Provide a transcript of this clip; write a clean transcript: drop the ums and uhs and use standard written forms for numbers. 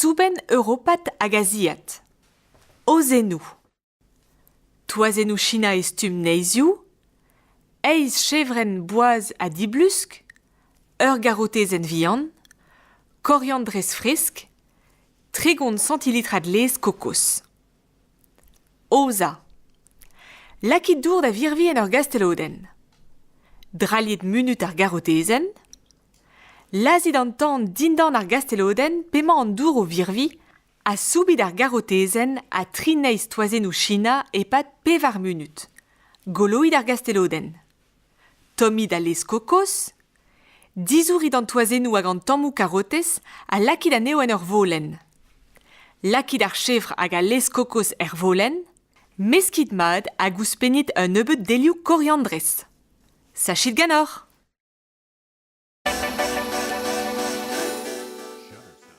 Soubenn europat hag aziat. Ozennoù. Toazennoù Sina e stumm neizhioù, eizh chevrenn boaz ha diblusk, ur garotezenn vihan, koriandrez fresk, 30 sañtilitrad laezh kokos. Aozañ. Lakit dour da virviñ en ur gastelodenn. Drailhit munut ar garotezenn. Lazhit an tan dindan ar gastelodenn p'emañ an dour o virviñ ha soubit ar garotezenn ha tri neizh toazennoù Sina e-pad pevar munut. Goloit ar gastelodenn. Tommit al laezh kokos. Dizourit an toazennoù hag an tammoù karotez ha lakit anezho en ur volenn. Lakit ar chevr hag al laezh kokos er volenn. Meskit mat hag ouzhpennit un nebeud delioù koriandrez. Sachit ganeoc'h !